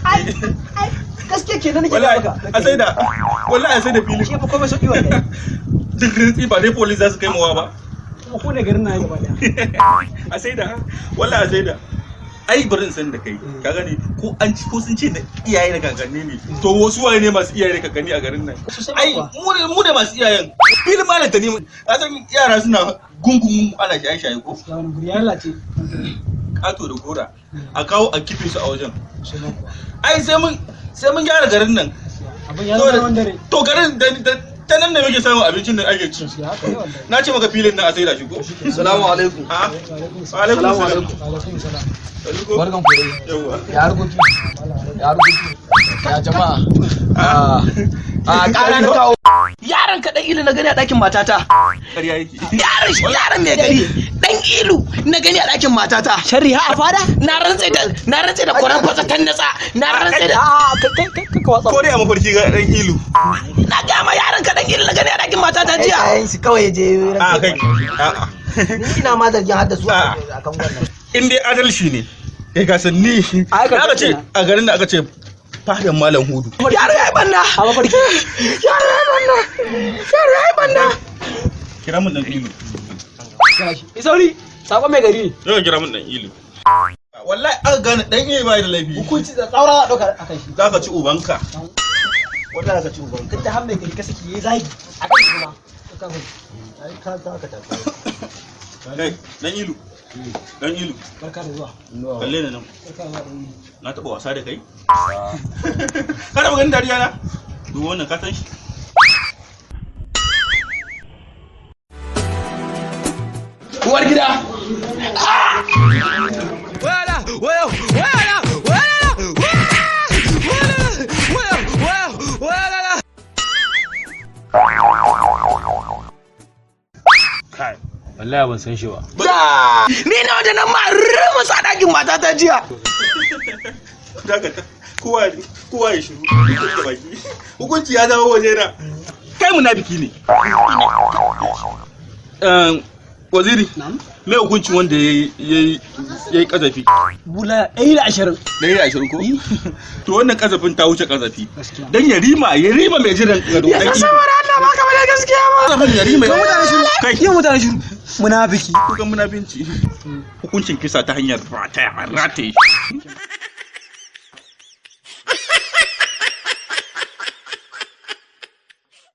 Ai ai gaskiya kenan nake Wallahi maka. a sai da, wallahi a sai da filin. Shi fa komai sauki wallahi. Duk rintsi ba dai police za su kai mawa ba. Kuma ko ne garin na gaba daya. A sai da, wallahi a sai da. Ai bari in san da kai, ka gane ko an ci ko sun ce da iyaye da kakanni ne. To wasu waye ne masu iyaye da kakanni a garin nan? Sosai Ai kuwa. mu ne masu iyayen. Filin malam ta ne, a san yara suna gungun ana shaye-shaye ko. Gaskiya wani guri ya lalace. Kato da gora a kawo a kife su a wajen. Sosai ma kuwa. Ai sai mun gyara garin nan. Abin ya zama ruwan dare. To garin da ta nan ne muke samun abincin da ake ci. Gaskiya haka ne wallahi. Na ce maka filin nan a saida shi ko? Salamu alaikum. A Wa alaikum alaikum salam. salam. Wa alaikum salam. Barkan ku dai. Yawwa. Ya harkoki. Ya harkoki. Ya jama'a. A ƙara na kawo. Yaron ka dan ilu na gani a ɗakin matata. Ƙarya yake. Yaron shi yaron mai gari dan ilu na gani a ɗakin matata. Sharri ha a fada? Na rantse da kwaran kwatsa tan natsa. Na rantse da A kai kai kai ka watsa. Ko dai a mafarki ga dan ilu. Na ga ma yaron ka dan ilu na gani a ɗakin matata jiya. Kayan shi kawai je A kai. A'a. Ni ina ma zargin har da su A'a. a kan wannan. In dai adalci ne. Kai ka san ni. Ai, ka Aka ce a garin da aka ce fadan malam Hudu. Yaro ya yi banna. A mafarki. Yaro ya yi banna. Yaro ya yi banna. Kira mun dan ilu. Kira shi. Isauri sakon mai gari ne. Yau kira mun dan ilu. Wallahi aka gane dan ilu bai da laifi. Hukunci da tsaura za a ɗauka a kan shi. Za ka ci ubanka. Wallahi za ka ci ubanka. Tunda har mai gari ka saki yayi zagi a kan shi ma. Ai ka ta ka tafi. Kai dan ilu. Dan ilu. Barka da zuwa. Kalle ni nan. Barka da zuwa dan ilu. Na taɓa wasa da kai? Ka taɓa ganin dariya na? Duk wannan ka san shi? Uwar gida. Kai. Wallahi ban san shi ba. Ni ne wanda na ma rumus a ɗakin matata jiya. Dakata. Kowa kowa ya shiru. Da baki. Hukunci ya zama waje na. Kai munafiki ne. Waziri, Na'am. me hukuncin wanda ya yi kazafi? Bula 120. 120 ko? To wannan kazafin ta wuce kazafi. Gaskiya. Dan yarima, yarima mai jiran gado. Ya san saboda Allah ba ka bada gaskiya ba. Kazafin yarima. Mutane shiru. Kai. Yin mutane shiru. Munafiki. Kukan munafinci. Hukuncin kisa ta hanyar rataya, rataye.